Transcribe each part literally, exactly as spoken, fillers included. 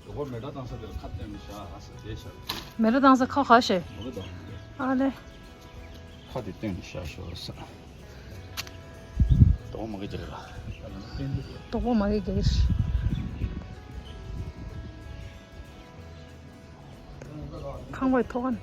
དོ་པོ་མེ་སྒྲ་བཏང་ས་དེར་ཁ་བཏོན་ནས་བཞག་ཨ་ས་དེ་བཞག་མེ་སྒྲ་བཏང་ས་ཁ་ག་བཞག་མེ་སྒྲ་བཏང་ས་དེར། ཨ་ལེ། ཁ་དེ་བཏོན་ནས་བཞག་ཤོག་ས། དོ་པོ་མ་གི་རྒྱག་ར། དོ་པོ་མ་གི་རྒྱག་ར། ཁང་པའི་ཐོག་ཁ།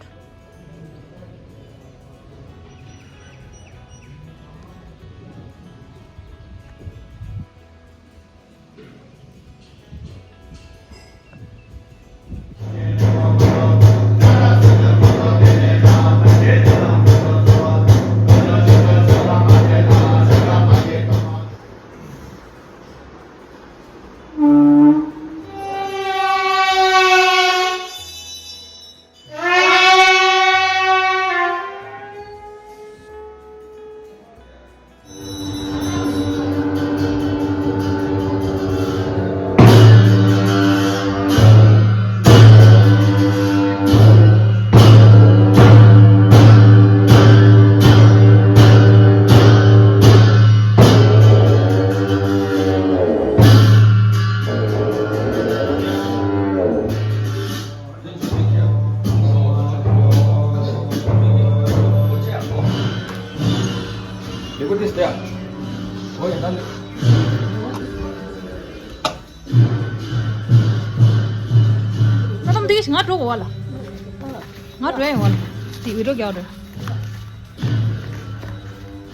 ང་འགྲོ་གོ་བ་ལ། ང་འགྲོ་ཡིན་བ་ལ། དེ་བི་ཌིའོ་རྒྱག་འགྲོ།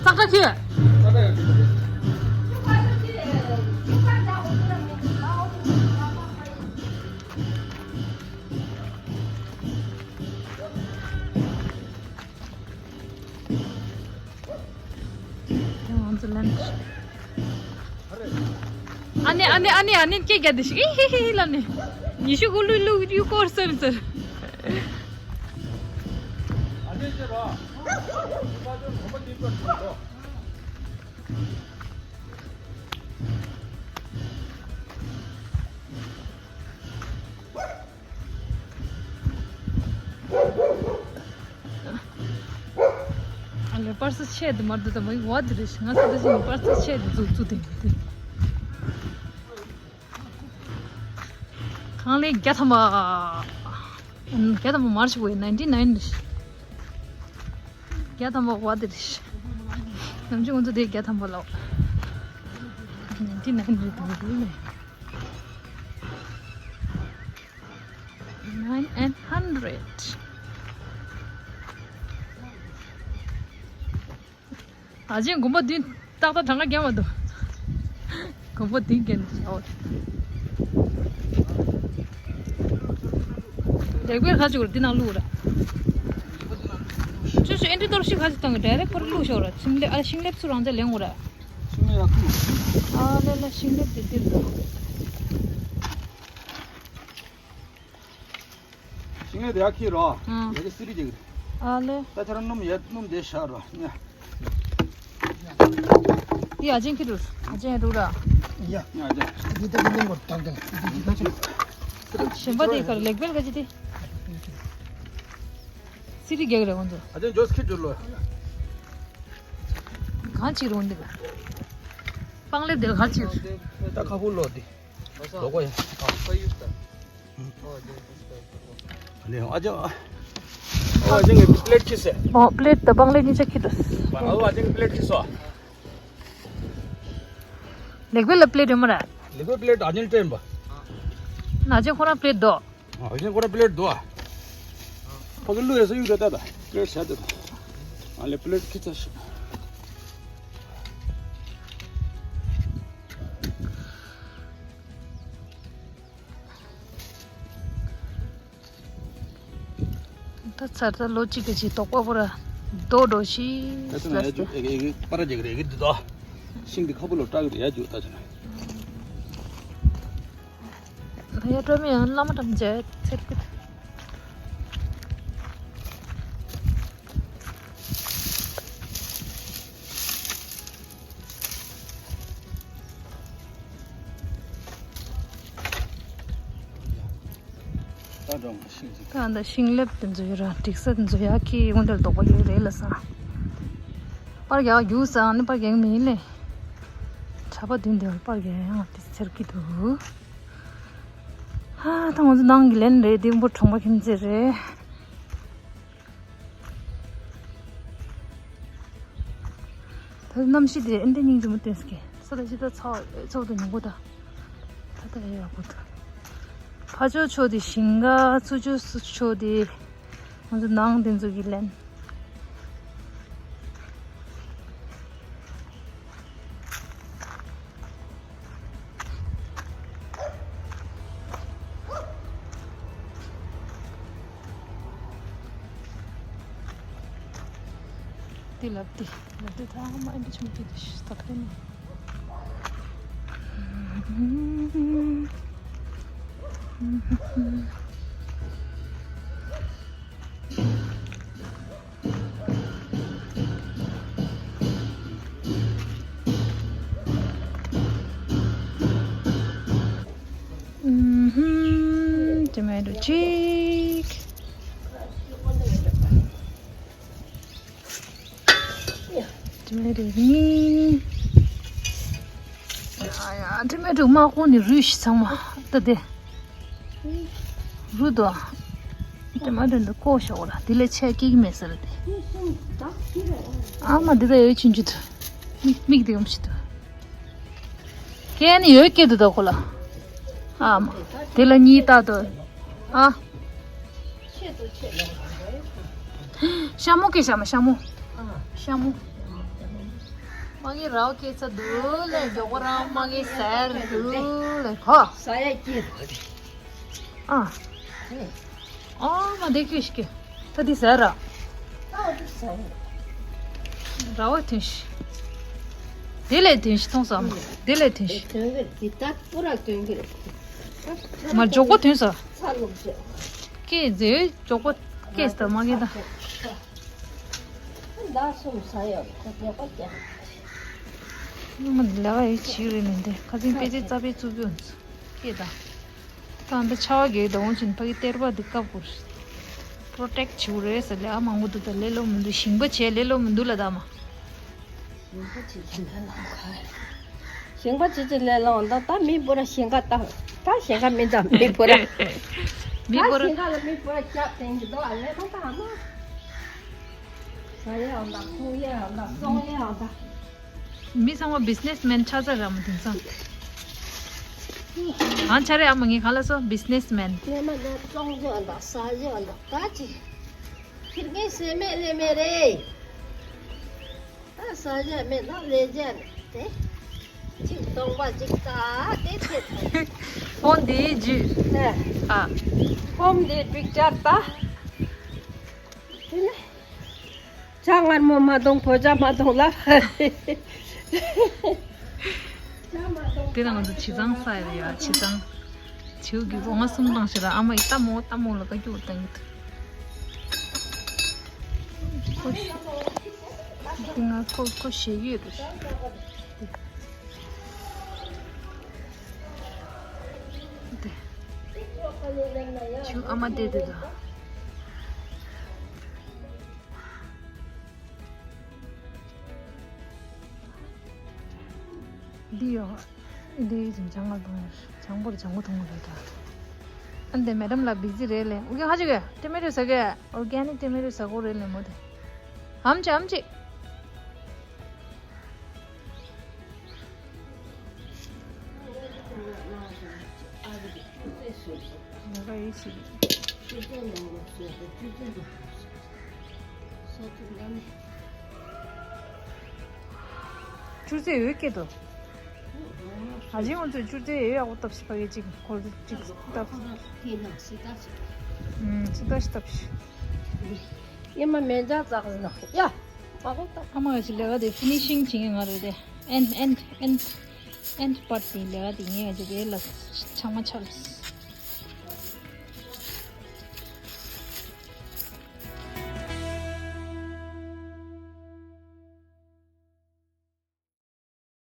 ཙག་ཙག་ཁྱི། ང་ཚོ་ལན། ཨ་ནེ་ཨ་ནེ་ཨ་ནེ་ཨ་ནེ་སྐད་རྒྱག་དེ་ཞིག་ཧི་ཧི་ཧི་ལབ་ནས། ཉི་ཤུ་དགུ་ལུས་ལུས་ཡུ་སྐོར་ཟེར་ཟེར། ཨ་ལེ་པར་སི་ཆེ་དེ་མར་དུ་དམ་བ་དེ་རེད། ང་ཚོ་དེ་བཞིན་པར་སི་ཆེ་དེ་ཚུ་ཚུ་དེ་དེ། ཁང་ལས་བརྒྱ་ཐམ་པ། བརྒྱ་ཐམ་པ་མར་ཆུ་བོའི་ninety nine རེད། བརྒྱ་ཐམ་པ་བ་དེ་རེད། ནམ་ཆུ་ང་ཚོ་དེ་བརྒྱ་ཐམ་པ་ལ། ninety nine རེད་དུ་རེད་ལེ། Nine and hundred. ཨ་ཅེ་དགོན་པ་འདི་ཏག་ཏག་གྲངས་ཀ་རྒྱབ་མ་འདུག་དགོན་པ་འདི་རྒྱབ་འདུག་ཨོ། ལེགས་པའི་ཁ་ཅིག་འདི་ནང་བླུགས་ར། ཆུ་ཆུ་ཨེ་འདྲི་གཏོར་ཤིག་ཁ་ཅིག་བཏང་གི་ཌའི་རེག་པར་བླུགས་ཤོག་ར། ཤིང་ལེབ་ཨ་ཤིང་ལེབ་ཚུར་རང་ཅག་ལེན་དགོས་ར། ཤིང་ལེབ་ཡག་གི། ཨ་ལེ་ལེ་ཤིང་ལེབ་དེ་འདིར་འདུག་ཤིང་ལེབ་དེ་ཡག་གི་ར། ཨང་། ཡག་གི་སི་རི་རྒྱག་གི་རེད། ཨ་ལེ། ད་ཁྱེད་རང་སྣུམ་ཡ་སྣུམ་དེ་བཞག་རོགས་ཉ། འདི་ཨ་ཅན་ཁྱེར་འགྲོ། ཨ་ཅན་འགྲོ་ར། ཡ། ཉ་ཨ་ཅན། འདི་ད་འདི་ལེན་དགོས་དང་དང་། འདི་འདི་ད་ཅི། གཞན་པ་དེ་གར་ལེགས་སྤེལ་ག་ཅི་དེ། སི་རི་རྒྱག་རེ་འོང་དུ། ཨ་ཅན་ཇོས་ཁྱེར་འགྲོ་ལོ། གང་ཅི་རུང་འདི་ག་སྤང་ལེབ་དེ་ག་ཅི་རུང་། ད་ཁ་ཕུ་ལོ་དེ། ལོ་གོ་ཡ། ཨ་ཅག་ཨ་ཅག་གི་པི་ལེཊ་ཁྱེར་སོང་། ཨོ་པི་ལེཊ་དང་པང་ལེབ་གཉིས་ཆ་ཁྱེར་འདུག་ཨ་ཅག་གི་པི་ལེཊ་ཁྱེར་སོང་། ལེགས་པའི་ལ་པི་ལེཊ་ཡོད་མ་རེད། ལེགས་པའི་པི་ལེཊ་ཨ་ཅག་སྤྲད་པ། ཨ་ཅག་ཁོ་རང་པི་ལེཊ་འདུག་ཨ་ཅག་ཁོ་རང་པི་ལེཊ་འདུག་ཕ་གི་ལུས་ཡོད་ས་ཡོད་རེད་ད་ད། པི་ལེཊ་བྱས་ཏེ་ད། ཨ་ལེ་པི་ལེཊ་ཁྱེར་ཚར་ཤག་ད་ཚར་ད་ལོ་གཅིག་གི་ཅིག་དོག་པ་པོ་ར་རྡོ་འགྲོ་ཤི། ད་ཚོ་ན་ཡ་རྒྱུ་ཨེ་གི་ཨེ་གི་པར་རྒྱག་གི་རེད་གི་འདི་དོ། ཤིང་འདི་ཁ་བུ་ལོ་སྐྲག་གི་རེད་ཡ་རྒྱུ་ད་ཚོ་ན། ད་ཡ་སྤྲོ་མི་ཡང་བླ་མ་དམ་བྱས་ཚེར་གི། ད་འདྲ་ཤིང་ཅིག་ད་འདི་ཤིང་ལེབ་དེ་ཚོ་ཡོད་ར། འགྲིག་ས་དེ་ཚོ་ཡག་གི་དངོས་འབྲེལ་དོག་པ་ཡོད་རེད་ལ་ས། པར་རྒྱག་རྒྱུག་ས་ནི་པར་རྒྱག་མི་ཡིན་ལེ། གྲྭ་པ་བདུན་དེ་པར་རྒྱག་ཡང་དེ་ཚེར་གི་འདུག་ཨ། ད་ང་ཚོ་ནང་གི་ལན་རེད། འདི་མགོ་གྲོང་པ་ཁྱིམ་མཚེས་རེད། ད་གནམ་གཤིས་དེ་ཨེ་འདྲ་སྙིང་རྗེ་མོ་སྟོན་སྐྱེ། ས་ད་ཅི་ད་ཚ་ཚ་བོ་དང་ཉིན་གུང་ད། ད་ད་ཡག་པོ་འདུག་ཕར་ཕྱོགས་ཕྱོགས་དེ་ཞིང་ཁ། ཚུར་ཕྱོགས་ཕྱོགས་དེ་ང་ཚོ་ནང་དེ་ཚོ་གི་ལན། དེ་ལབ་དེ་ལབ་དེ་ད་མ་ཨེ་འདྲ་ཆུང་དེ་དེ་ཞིག་ད་དེ་ནི། ཨུམ། ཊོ་མེ་ཊོ་གཅིག་ཊོ་མེ་ཊོ་གཉིས། ཡ་ཡ། ཊོ་མེ་ཊོ་དམར་པོ་ནི་རུལ་ཤག་ཚང་མ། ད་དེ་རུལ་འདུག་ཊོ་མེ་ཊོ་འདི་བཀོག་ཤོག་ལ། འདི་ལས་ཆད་སྐྱེ་གི་མེད་ཟེར་ཏེ། ཨ་མ། འདི་ད་ཡོད་ཆུང་ཆུང་འདུག་མིག་མིག་དེ་ཡོམ་ཞིག་འདུག་སྐྱེ་ནི་ཡོད་སྐྱེ་འདུག་ད་ཁོ་ལ། ཨ་མ། དེ་ལ་གཉིས་ལྟ་དོ། ཨ། ཤ་མོ་སྐྱེ་ཤག་མ། ཤ་མོ། ཤ་མོ། མ་གི་རའོ་སྐྱེ་ཚ་འདུག་ལེ། མགྱོགས་པོ་རང་མ་གི་ཟེར་འདུག་ལེ། ཧོ། ས་ཡ་སྐྱེ། ཨ། ཨ་མ། དེ་ཁྱོད་ཤི་ཀྱི། ད་དེ་ཟ་ར། ཨ་དེ་ཟ་ཡ། ར་བ་ཐོན་ཤི། དེ་ལས་ཐོན་ཤི། མཐོང་སོང་། དེ་ལས་ཐོན་ཤི། ཐོན་གི་རེད། དེ་ད་པུ་ར་ཐོན་གི་རེད། མ་མགྱོགས་པོ་ཐོན་སོང་། ཚ་ལུག་ཅེ། ཀྱེ་ཛེ་མགྱོགས་པོ་སྐྱེས་ད་མ་གི་ད། ད་གསུམ་ཟ་ཡ་ཁོ་མགྱོགས་པོ་སྐྱེ། མ་ལ་ཡི་ཆི་རེད་མིན་དེ་ཁ་སིང་པེ་ཙེ་རྩ་པའི་རྩུབ་ཡོད་ཀྱེ་ད། ད་འདི་ཆར་པ་རྒྱག་དང་འོང་ཕྱིན་ཕ་གི་གཏེར་པ་འདི་བཀབ་དགོས། པྲོ་ཊེག་བྱེད་དགོས་རེད་ཟེར་ལས་ཨ་མང་པོ་འདུག་ད་ལས་སླ་པོ་མི་འདུག་ཞིང་པ་བྱས་ལས་སླ་པོ་མི་འདུག་ལ་ད་མ། ཞིང་པ་བྱེད་ཀྱི་ལས་སླ་པོ་ག་རེ། ཞིང་པ་བྱེད་ཀྱི་ལས་སླ་པོ་ད་ད་མི་བུ་ར་ཞིང་ཁ་ད་ད་ཞིང་ཁ་མི་ད་མི་བུ་ར། མི་བུ་ར། ད་ཞིང་ཁ་ལ་མི་བུ་ར་རྒྱབ་དེང་གི་འདུག་ཨ་ལས་ད་ད་ཨ་མ། ཟ་ཡ་ཨ་ད་འཐུང་ཡ་ཨ་ད་བཙོང་ཡ་ཨ་ད། མི་ཚང་མ་བི་ཛི་ནེ་སི་མེན་ཆགས་ཚར་ར་མ་དེང་སང་། གང་ཆ་རེད་ཨ་མ། ངས་གང་ལ་སོ་བི་ཛི་ནེ་སི་མེན། ལས་མ་ལས་བཙོང་རྒྱུ་ཨ་ད་ཟ་རྒྱུ་ཨ་ད་ད་ཅི། ཁྱེད་ངའི་ཟས་མེད་ལས་མེད་རེད། ད་ཟ་རྒྱུ་མེད་ན་ལས་རྒྱུ་མེད་དེ། གཅིག་སྟོང་པ་གཅིག་ད་དེ་ཐེ་ཐེ། ཧོན་དེའི་རྒྱུ། ཨ། ཧོན་དེའི་པིག་ཅར་ད། དེ་ནས། ཇ་མངར་མོ་མ་འཐུང་། བོད་ཇ་མ་འཐུང་ལ། དེ་ན་ང་ཚོ་བྱི་ཚང་ས་ཡ་རེད་ཡ། བྱི་ཚང་། བྱིའུ་གི་སྒོ་ང་གསུམ་བཏང་ཞེ་ལ་ཨ་མ་ཡི་ལྟ་མོ་ལྟ་མོ་ལ་བཀའ་བཀྱོན་བཏང་གི་འདུག་ཁོ་ཤ། དེ་ང་ཁོ་ཁོ་ཞེ་གི་ཡོད་འདུག་དེ། བྱིའུ་ཨ་མ་བསྡད་དེ་འདུག་འདི་ཡོ། འདི་ཡི་ཅང་ང་དང་ཅང་པོར་ཅང་པོ་ཐོང་རེད་ད། ཨ་འདི་མེ་ཌམ་ལ་བི་ཛི་རེད་ལེ། ཨོ་ཀེ་ཧ་ཅི་གེ་ཊོ་མེ་ཊོ་ཟ་གེ། ཨོར་གེ་ནིག་ཊོ་མེ་ཊོ་ཟ་གོ་རེད་ལེ་མོ་དེ། ཨམ་ཅི་ཨམ་ཅི། ང་ག་ཡིན་ཞིག་ཆུ་ཚོད་ཡོད་སྐད་དོ། ཨ་ཅེ་ང་ཚོས་ཆུ་ཚོད་ཡོད་ཡག་པོ་བཏབ་ཤིག་ཕ་གི་གཅིག་སྐོར་གཅིག་བཏབ། ཨུམ། སི་ཏ་ཞིག་བཏབ་ཤིག་ཡེ་མ་མེ་ཇ་ཙག་ཟིན་ན་ཡ། ཨ་མ་ག་ཅི་ལས་ཀ་དེ་ཕི་ནི་ཤིང་བྱེད་མཁན་ང་རེད་དེ། ཨེན་ཨེན་ཨེན་ཨེན་པར་ཊི་ལས་ཀ་དེ་ངས་ང་ཅི་དེ་ལ་ཆང་མ་ཆགས།